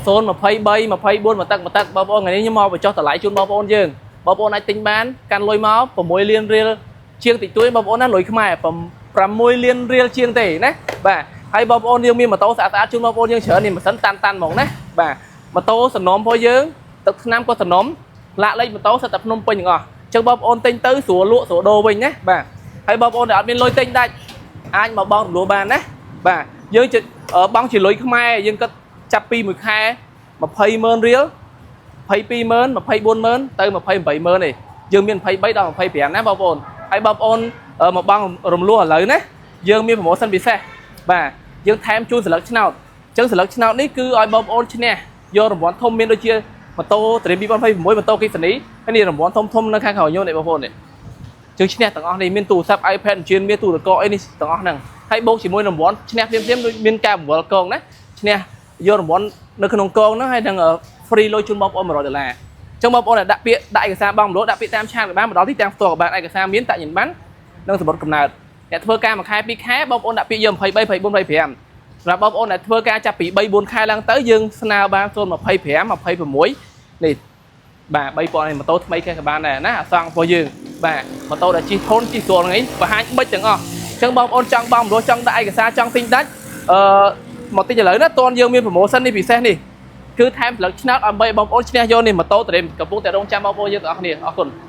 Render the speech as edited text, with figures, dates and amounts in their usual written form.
023 24មួយទឹកមួយទឹកបងប្អូនថ្ងៃនេះខ្ញុំមកបញ្ចុះតម្លៃជូនបងប្អូនយើងបងប្អូនអាចទិញបានកាន់លុយមក6លានរៀលជាងតិចតួចបងប្អូនណាលុយខ្មែរ6លានរៀលជាងទេណាបាទហើយបងប្អូនយើងមានម៉ូតូស្អាតៗជូនបងប្អូនយើងច្រើននេះម៉ាស៊ីនតាន់តាន់ហ្មងណាបាទម៉ូតូសំណុំរបស់យើងទឹកថ្នាំក៏សំណុំឡាកលេខម៉ូតូសិតតែភ្នំពេញទាំងអស់អញ្ចឹងបងប្អូនទិញទៅស្រួលលក់ស្រួលដូរវិញណាបាទហើយបងប្អូនដែលអត់មានលុយទិញដាច់អាចមកបង់រំលោះបានណាបាទយើងជិបង់ជាលុយខ្មែរយើងគិតចាប់ពីមួយខែ20ម៉ឺនរៀល22ម៉ឺន24ម៉ឺនទៅ28ម៉ឺនទេយើងមាន23ដល់25ណាបងប្អូនហើយបងប្អូនមកបង់រំលោះឥឡូវណាយើងមាន promotion ពិសេសបាទយើងថែមជូនសន្លឹកឆ្នោតអញ្ចឹងសន្លឹកឆ្នោតនេះគឺឲ្យបងប្អូនឈ្នះយករង្វាន់ធំមានដូចជាម៉ូតូត្រៀម2026ម៉ូតូអគ្គិសនីហើយនេះរង្វាន់ធំធំនៅខាងក្រោយញោមនេះបងប្អូននេះជើងឈ្នះទាំងអស់នេះមានទូរស័ព្ទ iPad អញ្ជើញមានទូរកអីនេះទាំងអស់ហ្នឹងហើយបូកជាមួយរង្វាន់ឈ្នះភ្លាមៗដូចមានការបង្វិលកងណាឈ្នះយករង្វាន់នៅក្នុងកងហ្នឹងហើយនឹង free លុយជូនបងប្អូន100ដុល្លារអញ្ចឹងបងប្អូនដែលដាក់ពាក្យដាក់ឯកសារបង់រំលោះដាក់ពាក្យតាម chat ក៏បានមកដល់ទីតាំងផ្ទាល់ក៏បានឯកសារមានតញ្ញាណប័ណ្ណនិងសំបុត្រកំណើតអ្នកធ្វើការមួយខែពីរខែបងប្អូនដាក់ពាក្យយក23 24 25សម្រាប់បងប្អូនដែលធ្វើការចាប់ពី3 4ខែឡើងទៅយើងស្នើបាន025 26នេះបាទ3000នេះម៉ូតូថ្មីគេក៏បានដែរណាអសង្ឃរបស់យើងបាទម៉ូតូដែលជិះធន់ជិះស្រួលហ្នឹងឯងបង្ហាញបិចទាំងអស់អញ្ចឹងបងប្អូនចង់បង់រំលោះចង់ដាក់ឯកសារចង់ទិញដាច់អឺមកទិញឥឡូវណាតន់យើងមាន promotion នេះពិសេសនេះគឺថែមផ្លឹកឆ្នោតដើម្បីបងប្អូនឈ្នះយកនេះម៉ូតូត្រេមកំពុងតែរងចាំបងប្អូនយើងទាំងអស់គ្នាអរគុណ។